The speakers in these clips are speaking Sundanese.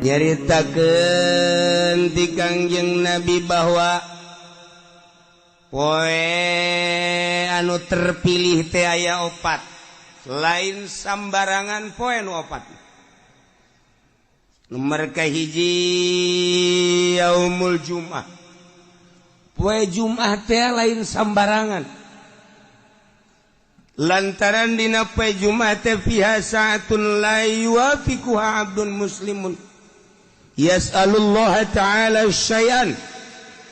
Nyaritakeun ti Kangjeng Nabi bahwa poe anu terpilih teh aya opat, lain sambarangan poe nu opat. Nomor kahiji yaumul Jum'ah. Poe Jum'ah teh lain sambarangan. Lantaran dina poe Jum'ah teh fiha sa'atun la yuwafiquha 'abdun muslimun yas'alullah ta'ala syai'an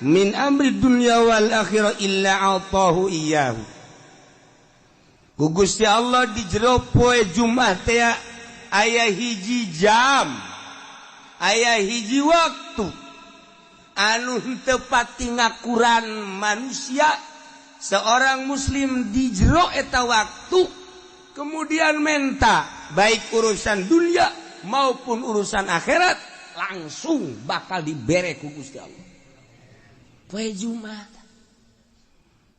min amri dunya wal akhirah illa 'atahu iyyahu. Ku Gusti Allah di jero poe Jumat teh aya hiji jam, aya hiji waktu anu henteu pati ngakuran manusia seorang muslim di jero eta waktu kemudian menta baik urusan dunia maupun urusan akhirat langsung bakal dibere ku Gusti Allah. Poe Jumat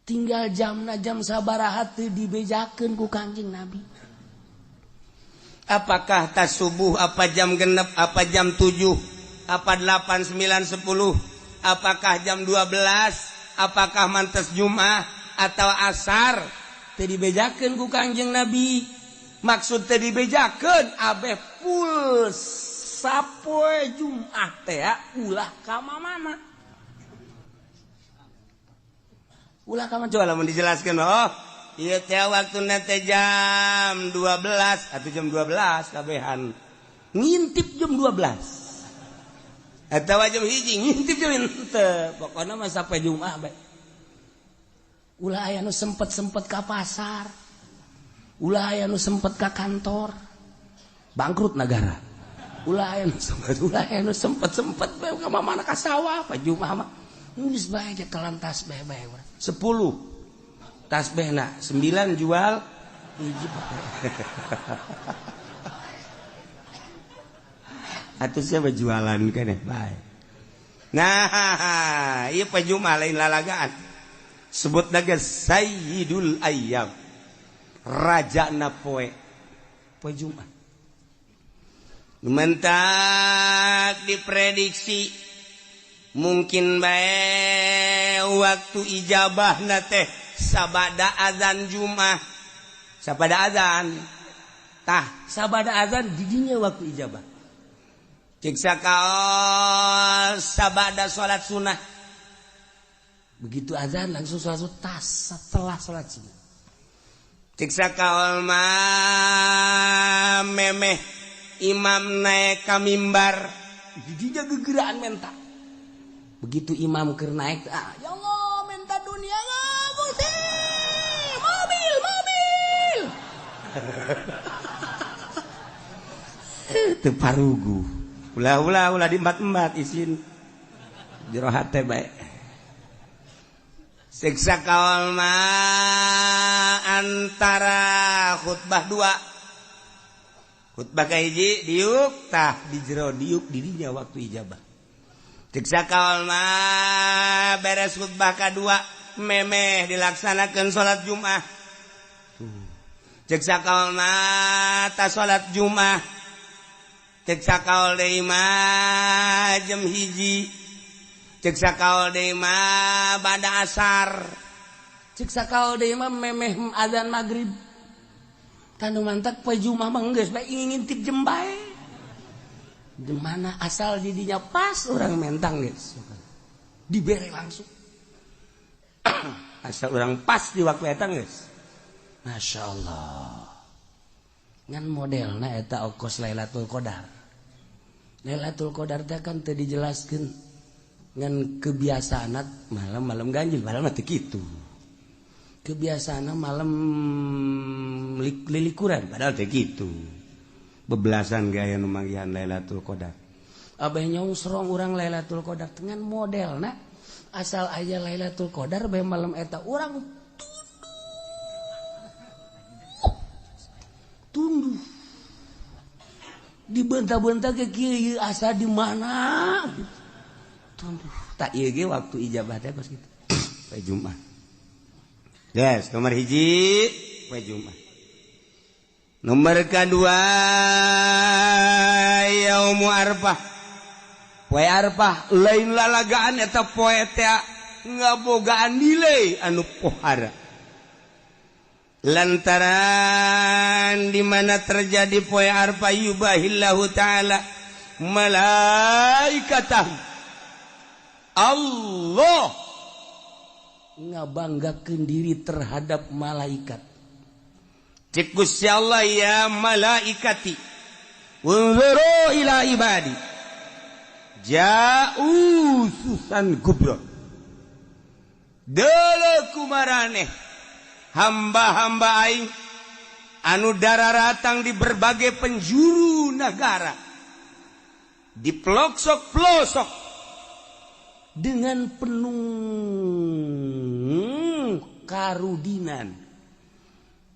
tinggal jamna jam sabaraha teu dibejakeun ku Kangjeng Nabi. Apakah tas subuh, apa jam genep, apa jam 7, apa 8, 9, 10, apakah jam 12, apakah mantes Jumat atau asar, teu dibejakeun ku Kangjeng Nabi. Maksud teu dibejakeun abeh full sapoe Jumat teh ulah ka mana. Ulah ka mana coba lamun dijelaskeun. Oh, ieu teh waktuna teh jam 12 atau jam 12 kabehan. Ngintip jam 12. Atawa jam 1 ngintip jam henteu. Pokona mah sapoe Jumat bae. Ulah aya nu sempet-sempet ka pasar. Ulah aya nu sempet ka kantor. Bangkrut negara. Ulah aya nu sempet, ulah aya nu sempet-sempet bae ka mana ka sawah pa Jumat mah. Geus bae telan tasbih bae urang. 10 tasbihna, 9 jual, 1 pake. Atuh siapa jualan keneh bae. Nah, ieu pa Jumat lain lalagaan. Sebut naga Sayyidul Ayyam. Rajana poe. Poe Jumat. Mentak diprediksi mungkin bae waktu ijabah na teh sabada azan Jumat, sabada azan tah sabada azan didinya waktu ijabah. Cek sakaol sabada salat sunnah, begitu azan langsung salat tas setelah salat sunnah. Cek sakaol mah memeh imam naik ka mimbar didinya gegeraan menta. Begitu imam keur naik, ah ya Allah minta dunia Gusti, mobil mobil. Teu parugu. Ulah ulah ulah diembat-embat isin jero hate bae. Siksa kaol mah antara khutbah dua. Khutbah kahiji diuk tah di jero diuk didinya waktu ijabah. Ceksa kaol mah beres khutbah kadua memeh dilaksanakan salat Jumat. Ceksa kaol mah ta salat Jumat. Ceksa kaol deui mah jam 1. Ceksa kaol deui mah bada asar. Ceksa kaol deui mah memeh azan magrib. Tanu mantak poe Jumat mah geus bae ngintip jem bae. Di mana asal didinya pas orang mentang guys, dibere langsung. Asal orang pas di waktu eta guys. Masya Allah. Ngan modelna eta okos Lailatul Qadar. Lailatul Qadar teh kan teu dijelaskeun ngan kebiasaan malam-malam ganjil, malam mah teu kitu. Kebiasaan malam lilikuran padahal teu kitu. Bebelasan gaya nu manggihan Lailatul Qadar. Abah nyongsrong urang Lailatul Qadar dengan modelna asal aya Lailatul Qadar bae malam eta urang tunduh. Dibenta-benta ke kieu asa di mana? Tunduh. Tak ieu ge waktu ijabah teh kos kitu. Poe Jumat. Yes, nomor 1 poe Jumat. Nomor kedua yaumu Arfah. Poe Arfah lain lalagaan eta poe teh ngabogaan nilai anu pohara. Lantaran di mana terjadi poe Arfah yubahillahu ta'ala malaikatah, Allah ngabanggakeun diri terhadap malaikat. Cek Gusti Allah, ya malaikati unzuru ila ibadi ja'u susan gubro. Deuleu kumaraneh hamba-hamba aing anu dararatang di berbagai penjuru negara, di pelosok-pelosok, dengan penuh karudinan.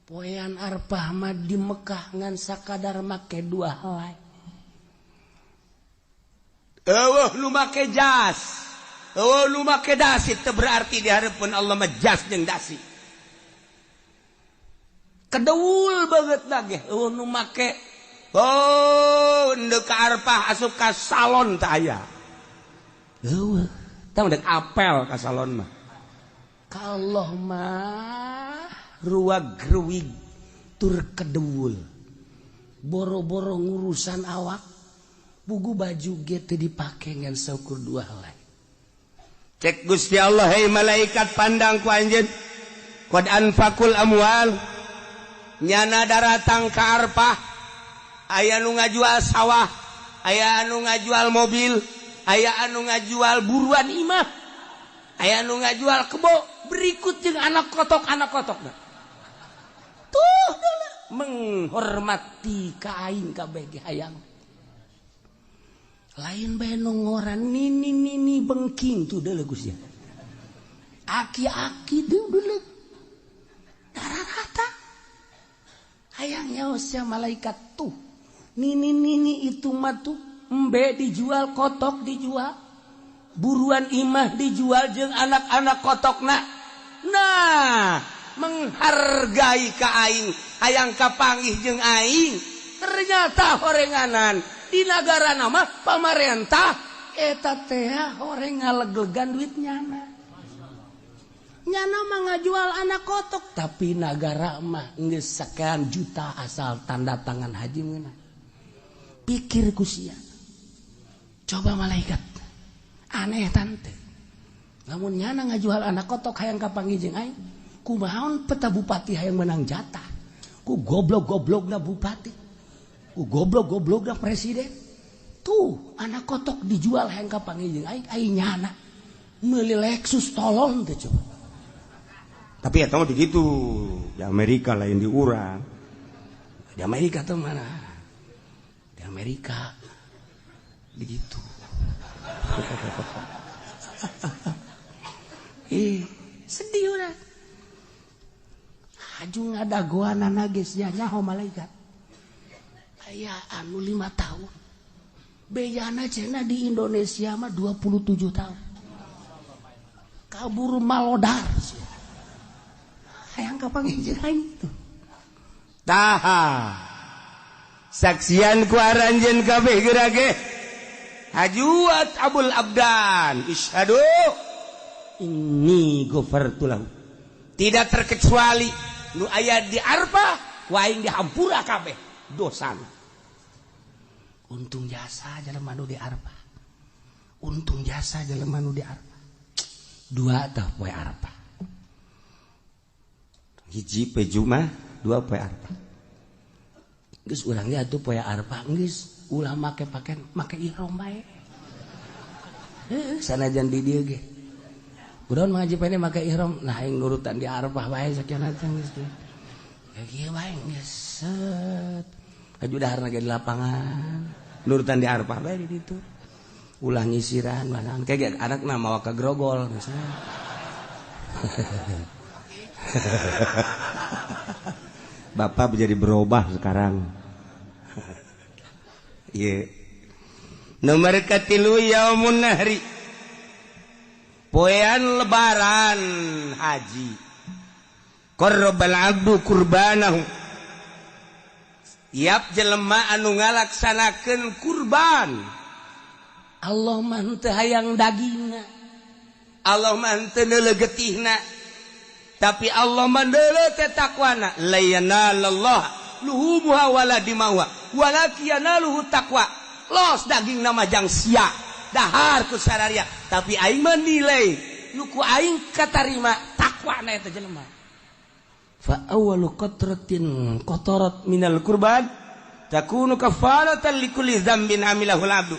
Poean Arfah mah di Mekah ngan sakadar make dua helai. Eueuh nu make jas, eueuh nu make dasi, teu berarti di hareupeun Allah mah jas jeung dasi. Kedeul banget lagi eueuh nu make oh ndek ka Arfah asup ka salon teh aya. Eueuh, tah ndek apel ka salon mah. Ka Allah mah ruag-ruwig tur kedeul. Boro-boro ngurusan awak, bugu baju ge teu dipake ngan saukur dua helai. Cek Gusti Allah, hei malaikat pandang ku anjeun. Qad anfaqul amwal, nyana daratang ka Arfah, aya nu ngajual sawah, aya anu ngajual mobil, aya anu ngajual buruan imah, aya anu ngajual kebo, berikut jeung anak kotok-anak kotokna. Tuh menghormati ka aing kabeh ge hayang. Lain bae nu ngoran nini nini bengking tuh deuleu Gusti. Aki-aki deuleu deuleu. Dararata. Hayang nyaos sia malaikat tuh. Nini nini itu mah tuh embe dijual, kotok dijual, buruan imah dijual jeung anak-anak kotokna. Nah, menghargai ka aing, hayang kapanggih jeung aing. Ternyata horenganan di nagara nama pamarentah eta teh horeng ngaleglegan duit nyana. Nyana mah ngajual anak kotok, tapi nagara mah geus sekian juta asal tanda tangan haji meunang. Pikir ku sia. Coba malaikat. Aneh tante. Lamun nyana ngajual anak kotok hayang kapanggih jeung aing, kumaha peta bupati hayang menang jatah. Ku goblok-goblokna bupati. Ku goblok-goblokna presiden. Tuh anak kotok dijual hayang kapanggih jeung aing, aing nyana meuli Lexus tolong teh coba. Tapi ya tahu begitu di Amerika lain di urang. Di Amerika tuh mana? Di Amerika begitu. Sedih urang. Haju ngadagoanana geus nya nyaho malaikat. Aya anu 5 tahun. Bejana cenah di Indonesia mah 27 tahun. Kabur malodar. Hayang kapanggih jeung aing tuh. Taha. Saksian ku aranjeun kabeh geura ge. Hajuat Abul Abdan, isyhadu inni ghafartu lahu. Tidak terkecuali nu aya di Arfah, ku aing dihampura kabeh dosana. Untung jasa jelema nu di Arfah. Untung jasa jelema nu di Arfah. Dua tah poe Arfah. Hiji poe Jumat, dua poe Arfah. Geus urang ge atuh poe Arfah geus ulah make pakaian, make ihram bae. Heuh, sanajan di dieu ge. Urang mah ngaji pene make ihram, nah aing nurutan di Arfah bae sakian teh geus teh. Kieu bae geus set. Aju daharna ge di lapangan. Nurutan di Arfah bae di ditu. Ulah nyisiran mana kayak anakna mawa ka grogol misalnya. Bapak menjadi berubah sekarang. Iya. Nomor katilu yaumun nahri. Poean lebaran haji. Qarrabal abdu kurbanahu. Tiap jelema anu ngalaksanakeun kurban. Allah mah henteu hayang dagingna, Allah mah henteu neuleuh getihna, tapi Allah mah neuleuh teh takwana. La yanalallah luhumuha wala dimauha walakin yanaluhu taqwa. Los daging nama jang sia dahar ku sararia, tapi aing menilai nu ku aing katarima takwana eta jelema. Fa awwalu qatratin qatarat minal kurban takunu kafaratan likulli dzambin amilahul abdu.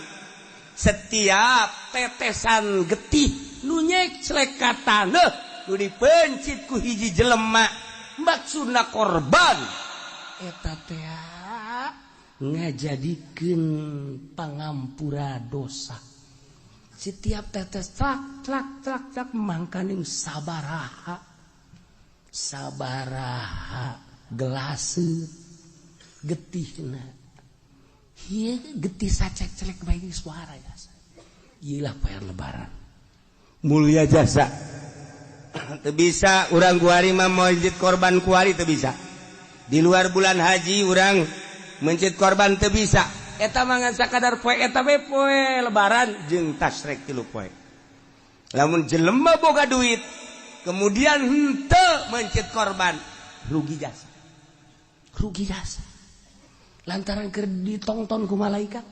Setiap tetesan getih nu nyeclek ka taneuh nu dipencit ku hiji jelema maksudna korban eta teh ngajadikeun pangampura dosa. Setiap tetes tlak tlak tlak tlak mangkaning sabaraha sabaraha gelase getihna. Ieu getih sacek-celek bae suara jasa. Ieu lah poe lebaran. Mulia jasa. Teu bisa urang kuari mah mencit korban kuari teu bisa. Di luar bulan haji urang mencit korban teu bisa. Eta mah ngan sakadar poe eta we poe lebaran jeung tasrek 3 poe. Lamun jelema boga duit kemudian henteu mencit korban, rugi jasa. Rugi jasa. Lantaran keur ditongton ku malaikat.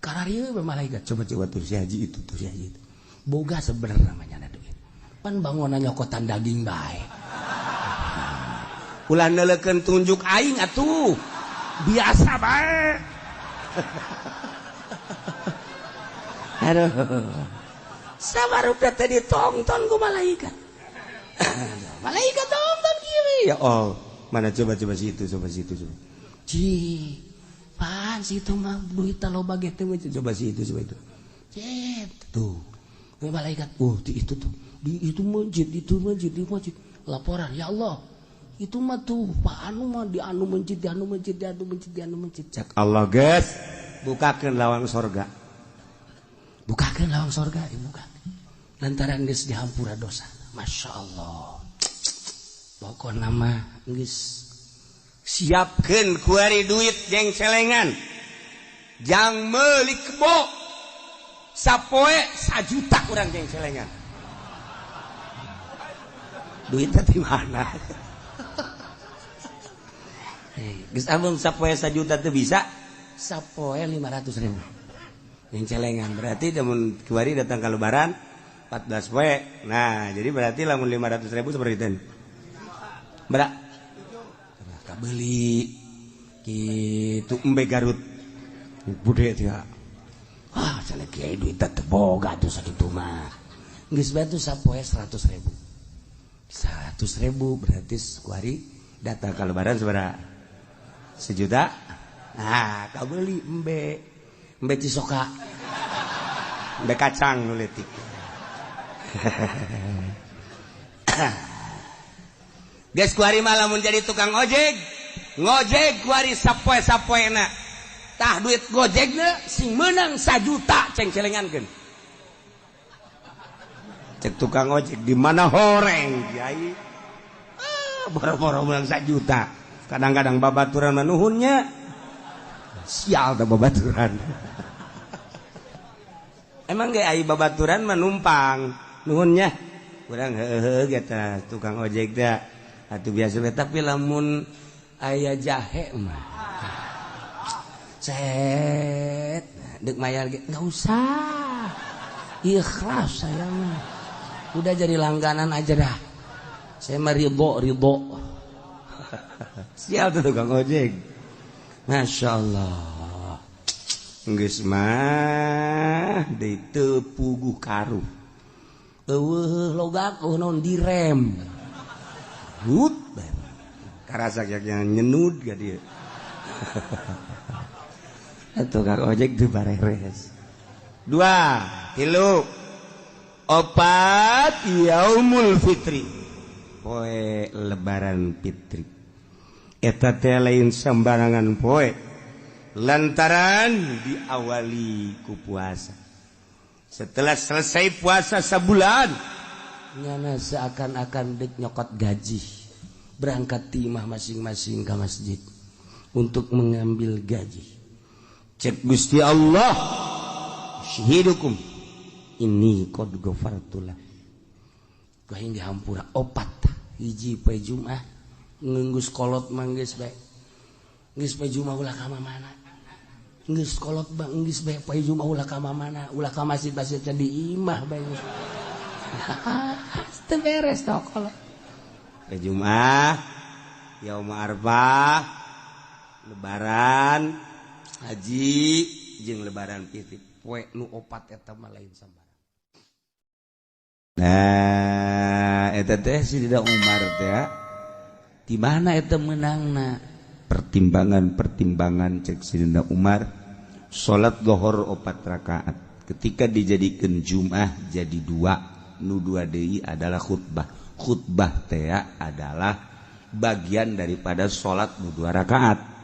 Kararieu we malaikat, coba-coba tuh si haji itu, tuh si haji itu. Boga sebenarnya namanya duit. Pan bangunan nyokotan daging bae. Ulah neuleukeun tunjuk aing atuh. Biasa bae. Aduh. Sabarupa teh ditongton ku malaikat. Malaikat tonton kieu. Ya Allah, mana coba-coba situ, coba situ, coba. Ci, pan situ mah duit loba ge teh, coba situ, coba itu. Cet, tuh. Malaikat, oh di itu tuh, di itu masjid, itu masjid, di masjid. Laporan, ya Allah, itu mah tuh Pak anu mah di anu masjid, di anu masjid, di anu masjid, di anu masjid. Cak Allah geus, bukakeun lawang sorga. Bukakeun lawang sorga, dibuka. Lantaran geus dihampura dosa. Masya Allah. Pokona mah geus siapkeun kuari duit jeung celengan. Jang meuli kebo. Sapoe 1 juta urang jeung celengan. Duitnya di mana? Geus amun sapoe 1 juta teu bisa, sapoe 500.000. Jeung celengan berarti lamun kuari datang ka lebaran 14 poe. Nah, jadi berarti lamun 500.000 seperti itu. Berak. Kabeli kitu embe Garut. Bude teh. Ah, cenah kiai duit teh boga atuh sakitu mah. Geus bae tuh sapoe 100.000. 100.000 berarti kuari datang ka lebaran sabaraha? 1 juta. Nah, kabeli embe. Embe Cisoka. Embe kacang nu leutik. Geus kuari mah lamun jadi tukang ojek, ngojek kuari sapoe-sapoena. Tah duit gojekna sing meunang 1 juta ceng-celengankeun. Cek tukang ojek di mana horeng kiai. Ah, boro-boro meunang 1 juta. Kadang-kadang babaturan manuhunnya. Sial tah babaturan. Emang ge ai babaturan mah numpang nuhunnya. Urang heuheuh ge tah tukang ojek teh. Atuh biasa we, tapi lamun aya jahe mah set dek mayar ge enggak usah. Ikhlas saya mah. Udah jadi langganan aja dah. Saya mah ridho. Sial tuh tukang ojek. Masya Allah. Geus mah deui teu puguh karuh. Eueuh logak eueuh naon direm. Hut karasa yang nyenud ga dia. Tukang ojek tuh bareres. 2, 3, 4 yaumul fitri. Poe lebaran fitri. Eta teh lain sembarangan poe. Lantaran diawali ku puasa. Setelah selesai puasa sebulan, nyana seakan-akan dek nyokot gaji. Berangkat timah masing-masing ke masjid untuk mengambil gaji. Cek Gusti Allah, Ushidukum ini qad ghafartu lah. Ku aing dihampura opat hiji poe Jumat ngenggus kolot mah geus bae. Geus poe Jumat ulah ka mana? Geus kolot bang geus bae poe Jumat ulah ka mana? Ulah ka masjid-masjid di imah bae. Teu beres tah kolot. Poe Jumat, yaum Arfah, lebaran, haji jeung lebaran fitri. Poe nu opat eta mah lain sambarang. Nah, eta teh Sidina Umar teh di mana eta meunangna? Pertimbangan-pertimbangan cek Sidina Umar, salat zuhur 4 rakaat. Ketika dijadikan Jumat jadi 2, nu 2 deui adalah khutbah. Khutbah teh adalah bagian daripada salat nu 2 rakaat.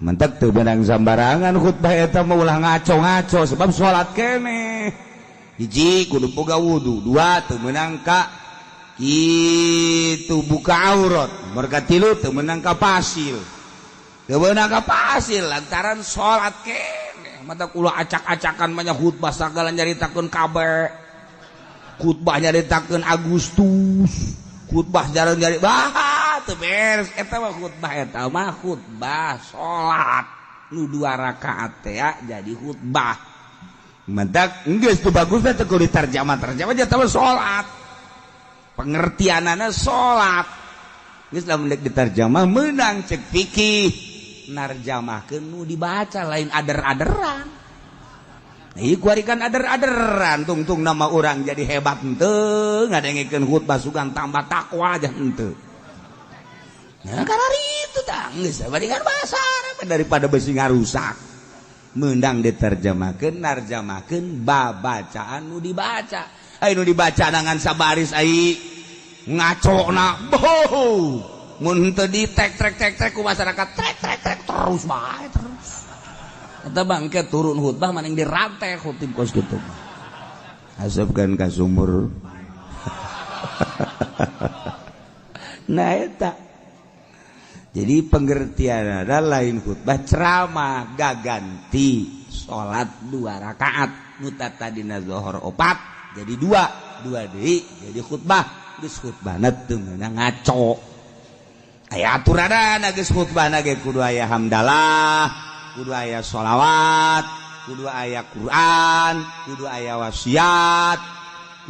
Mentek teu beunang sambarangan khutbah eta mah ulah ngaco-ngaco sebab salat keneh. Hiji kudu boga wudu, 2 teu meunang ka kitu buka aurat, merga 3 teu meunang ka pasil. Teu meunang ka pasil lantaran salat keneh. Mata ulah acak-acakan mah khutbah sagala nyaritakeun kabeh. Khutbah nyaritakeun Agustus, khutbah jarang nyari bah teu beres eta mah khutbah eta mah khutbah salat nu 2 rakaat teh jadi khutbah. Mentak geus teu bagus teh kudu diterjemah-terjemah jadi mah salat. Pengertianana salat. Geus lamun deuk diterjemah meunang cek fikih narjamahkeun nu dibaca lain ader-aderan. Ieu kuari kan ader-aderan tungtung nama orang jadi hebat henteu ngadengekeun khutbah sugan tambah takwa aja henteu. Nah karena itu tah geus bari kan bahasa Arab daripada besi ngarusak. Meundang diterjemahkeun narjamahkeun babacaan nu dibaca. Ai nu dibaca dengan sabaris ai ngacona boh. Mun henteu di tek trek tek trek ku masyarakat trek trek trek terus bae terus. Eta bangke turun khutbah maning dirantai khutib kos kitu. Asupkeun ka sumur. Nah eta. Jadi pengertian ada lain khutbah ceramah gaganti salat 2 rakaat nu tadina zuhur 4 jadi 2, 2 deui jadi khutbah. Geus khutbahna teu meunang ngaco. Aya aturanana geus khutbahna ge kudu aya hamdalah, kudu aya sholawat, kudu aya Quran, kudu aya wasiat,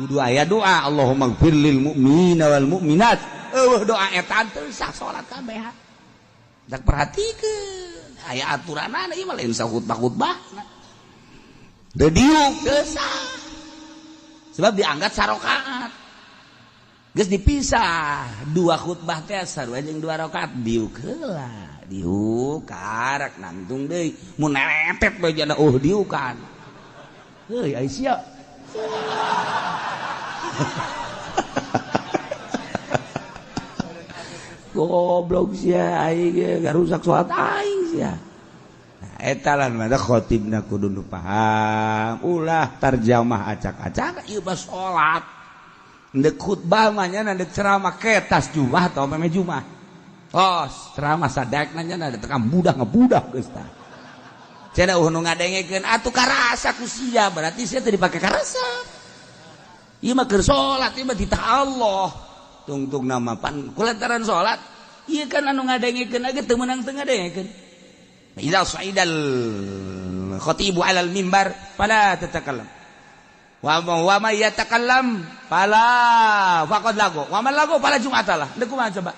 kudu aya doa Allahumma gfir lil mu'minina wal mu'minat. Eueuh doa eta teu sah salat kabeh. Dak perhatikeun aya aturanana ieu mah lain sakhutbah-khutbah. Teu diuk teu sah. Sebab dianggap sarokaat. Geus dipisah 2 khutbah teh sarua jeung 2 rakaat diuk heula. Diuk karak nangtung deui mun neretet bae jana oh diukan. Heuy ai sia. Goblok sia aing ge ngarusak salat aing sia. Nah eta lah mah khotibna kudu nu paham ulah tarjamah acak-acak ieu mah salat. Ndek khutbah mah nya ndek ceramah ketas Jumat atau meme Jumat. Oh, ceramah sadekna nya da tekam budak ngebudak geus tah. Cenah eueuh nu ngadengekeun atuh karasa ku sia berarti sia teu dipake karasa. Ieu mah keur salat ieu mah titah Allah. Tungtung nama pan kulantaran salat ieu kan anu ngadengekeun ge teu meunang teu ngadengekeun. Idza sa'idal khatibu 'alal mimbar fala tatakallam. Wa ma yatakallam fala faqad lagu. Wa man lagu fala jum'atalah. Deuk kumaha coba?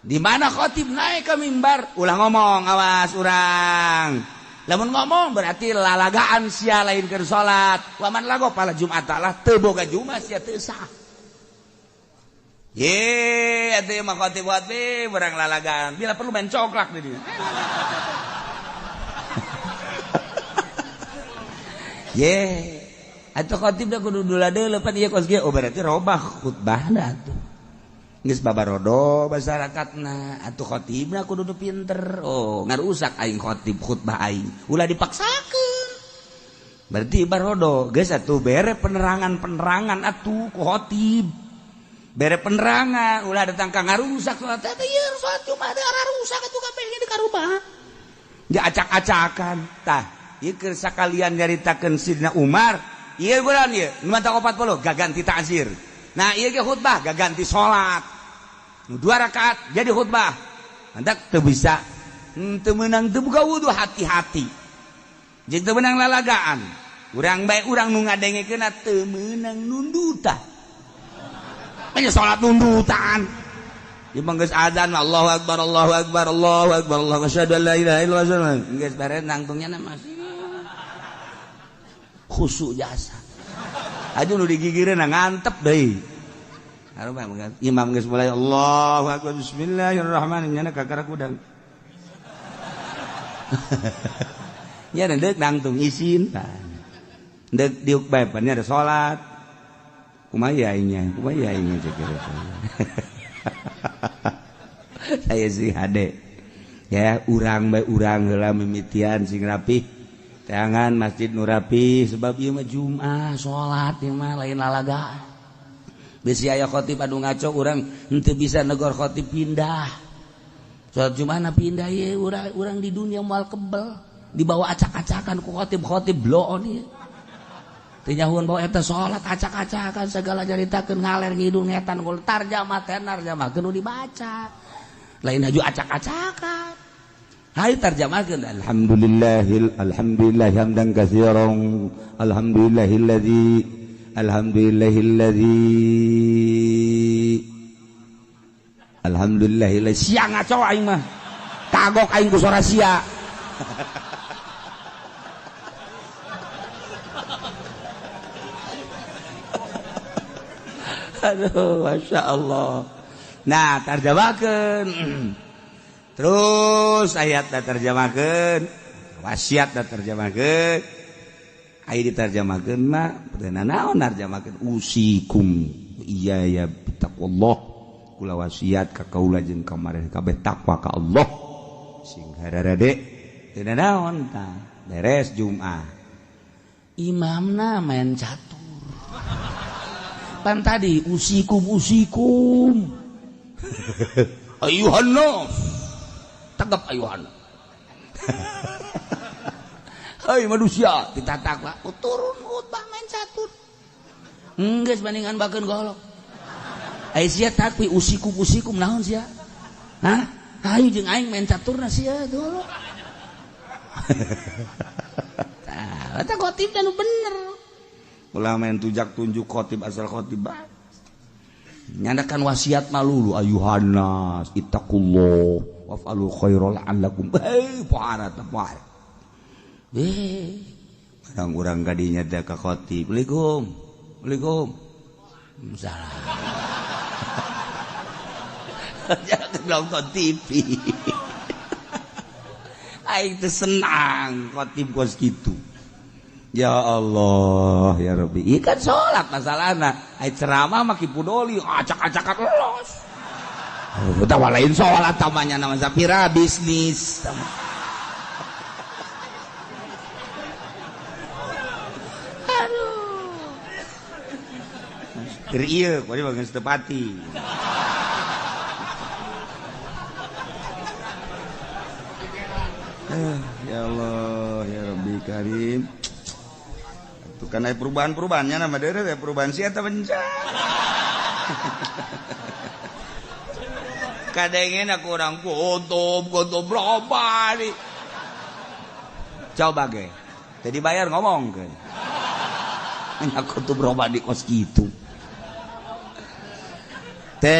Di mana khotib naik ke mimbar ulah ngomong awas urang. Lamun ngomong berarti lalagaan sia lain keur salat. Wa man lagu fala jum'atalah teu boga jumat sia teu sah. Ye, atuh mah khotib-khotib urang lalagaan. Bila perlu main coklak di dieu. Ye, atuh khotib da kudu dula deuleu pan ieu kos kieu. Oh berarti robah khutbahna atuh. Geus babarodo masyarakatna, atuh khotibna kudu nu pinter. Oh, ngarusak aing khotib khutbah aing. Ulah dipaksakeun. Berarti barodo geus atuh bere penerangan-penerangan atuh ku khotib. Bere penerangan ulah datang ka ngarusak salat teh ieu salat Jumat teh rusak atuh kabeh di karubah. Diacak-acakan tah. Ieu keur sakalian nyaritakeun Sidna Umar. Ieu bulan ieu nu mata 40 gaganti ta'zir. Nah ieu ge khutbah gaganti salat. Nu 2 rakaat jadi khutbah. Hendak teu bisa teu meunang teu buka wudu hati-hati. Jeung teu meunang lalagaan. Urang bae urang nu ngadengekeunna teu meunang nundutan. Nya salat nundutan. Di manggeus azan Allahu akbar Allahu akbar Allahu akbar Allahu asyhadu an la ilaha illallah. Geus beres nangtungnya na masih khusyuk jasa. Aduh nu digigireun ngantep deui. Imam geus mulai Allahu akbar bismillahirrahmanirrahim nya kakara kudang. Nya deuk nangtung isin. Deuk diuk bae pan nya ada salat. Kumaha aingnya? Kumaha aingnya cek. Saya sih hade. Ya urang bae urang heula mimitian sing rapih. Teangan masjid nu rapi sebab ieu mah Jumat salat ieu mah lain lalagaan. Bisi aya khotib anu ngaco urang henteu bisa negor khotib pindah. Salat Jumat pindah ieu urang di dunia moal kebel dibawa acak-acakan ku khotib-khotib bloon ieu. Teu nyahueun bawa eta salat acak-acakan segala nyaritakeun ngaler ngidul ngetan gol tarjamah tenar tarjamahkeun nu dibaca. Lain haju acak-acakan. Hayu tarjamahkeun alhamdulillahil alhamdulillah hamdan katsiran alhamdulillahilladzi alhamdulillahilladzi alhamdulillahilladzi sia ngaco aing mah kagok aing ku sora sia. Aduh Masya Allah. Nah tarjamahkeun terus ayat terjemahkeun wasiat terjemahkeun aya diterjemahkeun mah teu naon narjemahkeun usikum iya ya taqwallah kula wasiat ka kaula jeung ka mareh kabeh takwa ka Allah sing hararade teu naon tah beres Jumat imamna main catur pan tadi usikum usikum ayuhan nas tegap ayuhan. Hai manusia ditatak lah turun khutbah main catur. Geus bandingan bakeun golok. Ai sia takwi usikum usikum naon sia? Hah? Hayu jeung aing main caturna sia golok. Tah, eta khotib teh nu bener. Ulah main tujak tunjuk khotib asal khotib. Nyandakan wasiat malulu ayuhan nas ittaqullah waf'alu khairal la'allakum hei pohara teh pohara barang urang kadinya teh ka khotib Assalamualaikum Assalamualaikum salah jangan nonton TV aing teh senang khotib kos kitu. Ya Allah ya Rabbi ieu kan salat masalahna ai ceramah mah kipudoli acak-acakan los. Utawa lain salat tamanya nama sapira bisnis. Aduh. Keur ieu kuari mah geus teu pati. Ya Allah ya Rabbi Karim. Tuh kan aya perubahan-perubahannya nama deure teh perubahan sia eta bencana. Kadengena kurang gotob gotob loba nih. Coba ge teu dibayar ngomong ke nya kutu loba di kos kitu teh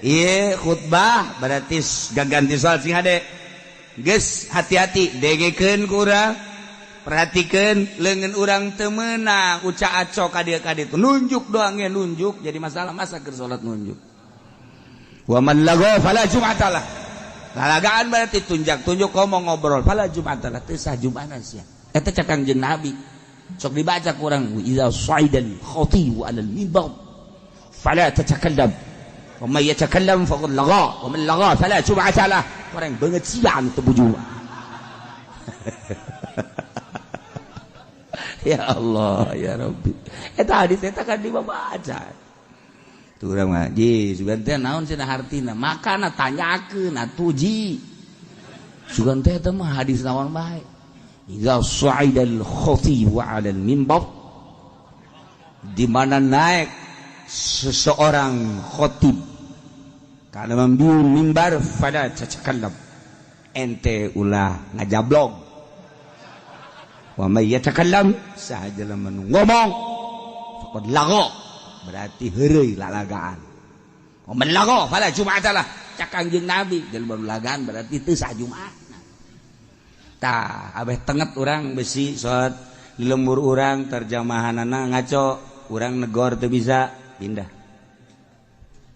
ieu khutbah berarti gaganti salat sing hade geus hati-hati dengekeun ku urang perhatikeun leungeun urang teu meunang uca aco ka dieu ka ditu nunjuk doang ge nunjuk jadi masalah masa keur salat nunjuk. Wa man lagha fala jum'atalah. Lalagaan berarti tunjak-tunjuk ngomong ngobrol fala jum'atalah teu sah jum'ahna sia. Eta cek Kangjeng Nabi. Sok dibaca ku urang idza sa'idal khatibu 'alal mimbar fala tatakallam. Wa may yatakallam faqad lagha wa man lagha fala jum'atalah. Urang beungeut sia anu teu bujuma. Ya Allah ya Rabbi. Eta hadis eta kan dibaca. Tuh urang mah ji sugan teh naon cenah hartina makana tanyakeun atuh ji. Sugan teh eta mah hadis naon bae. Idza sa'idal khatib 'ala al-mimbar, di mana naik seseorang khatib kana mimbar, fala tatakallam, ente ulah ngajablog. Wa may yatakallam, saha jelema nu ngomong, faqad lagha, berarti heureuy lalagaan. Wa man lagha fala jum'ata lah, cak Kangjeng Nabi, jelema nu lagaan berarti teu sah Jumat. Tah abeh tenget urang besi salat di lembur urang terjemahanana ngaco, urang negor teu bisa pindah.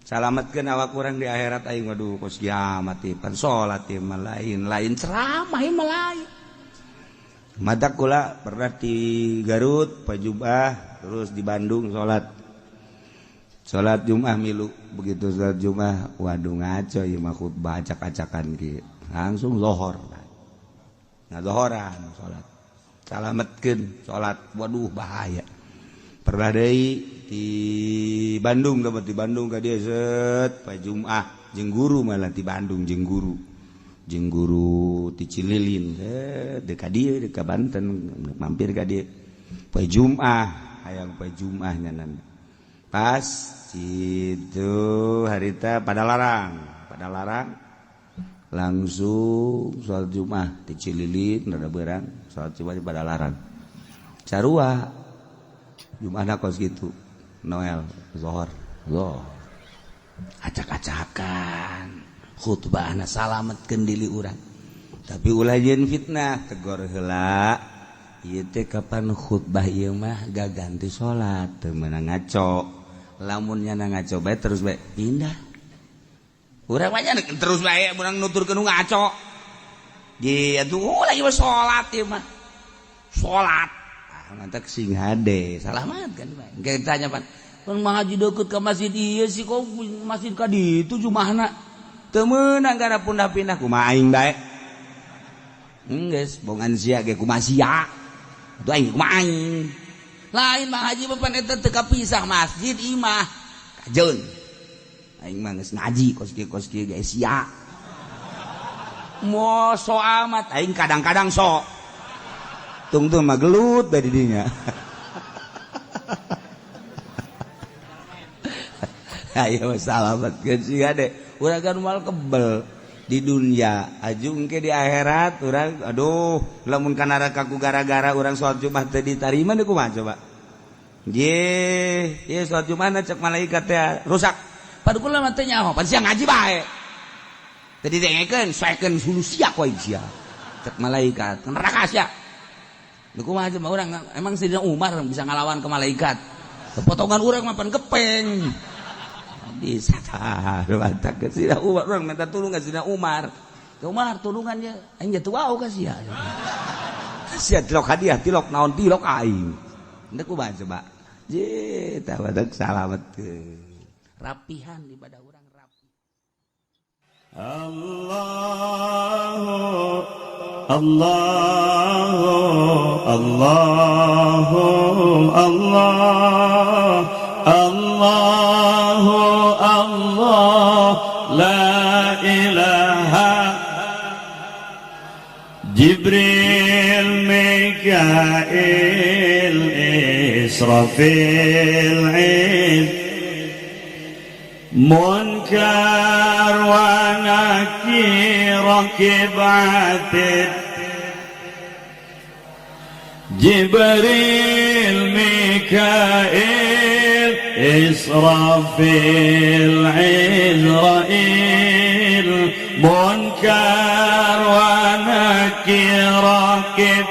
Salametkeun awak urang di akhirat aing. Waduh, kos kiamat ieu pan salat ieu mah lain, lain ceramah ieu mah lain. Matak kula pernah di Garut Pajubah, terus di Bandung salat salat Jumat milu. Begitu salat Jumat, waduh, ngaco ieu mah khutbah acak-acakan kieu. Langsung lohor, nah zohoran salat, salametkeun salat. Waduh, bahaya. Pernah deui di Bandung, dapat di Bandung ka dieu set pa Jumat jeung guru, malah di Bandung jeung guru ti Cililin, set deuk ka dieu, deuk ka Banten, mampir ka dieu pa Jumat, hayang pa Jumat nyanan. Pas itu harita pada larang langsung sholat Jumat di Cililin, rada berang sholat Jumat di Padalarang. Sarua Jumat kos gitu Noel zohor zohor acak-acakan khutbahna. Salametkeun diri urang, tapi ulah jeung fitnah, tegor heula. Ieu teh kapan khutbah ieu mah gak ganti salat, teu meunang ngaco. Lamun nyana ngaco bae, terus bae pindah. Urang mah terus bae urang nuturkeun nu ngaco. Di atuh lagi mah salat ieu mah. Salat. Ah, mantak sing hade, salamat kan bae. Engke ditanya pan, "Pan ngaji deukeut ka masjid ieu sih, kok masjid ka ditu jumahna?" Teu meunang gara pindah-pindah, kumaha aing bae. Enggeus, bongan sia ge kumaha sia. Atuh aing kumaha aing. Lain mah haji mah pan eta teu kapisah masjid imah. Kajeun. Aing mah geus ngaji kos kieu kos kieu ge sia. Mo so amat aing kadang-kadang sok. Tungtung mah gelut bae di dinya. Ayo salamet sia deh. Urang kan moal kebel di dunia, ajung ke di akhirat urang. Aduh, lamun ka neraka ku gara-gara urang salat Jumat teu ditarima deui, kumaha coba? Ye, ye salat Jumat cek malaikat teh rusak. Pada kula mah teu nyaho, pan sia ngaji bae. Teu didengekeun, soekeun hulu sia ku aing sia. Cek malaikat, neraka sia. Lu kumaha coba urang, emang Sayyidina Umar bisa ngalawan ke malaikat? Potongan urang mah pan gepeng. Bisa tah, mantap ke Sayyidina Umar, urang minta tulung ke Sayyidina Umar. Ke Umar tulungannya, aing jatuh wau ka sia. Sia tilok hadiah, tilok naon tilok aing. Henteu kumaha coba? Je, tah badak salamet. Rapihan ibadah urang rapi. Allah Allah Allah Allah Allah Allah la ilaha. Jibril, Mikail, Israfil, Munkar wa Nakir, Raqib, Atid. Jibril, Mikail, Israfil, Izrail, Munkar wa Nakir, Raqib.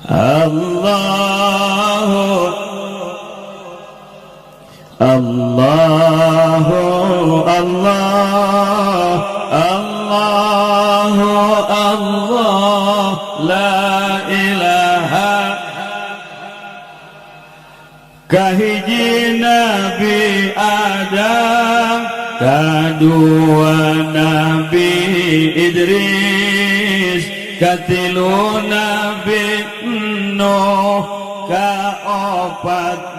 Allah Allah Allah Allah Allah la ilaha. Kahiji Nabi Adam, kadua Nabi Idris, katilu Nabi Nuh, kaopat.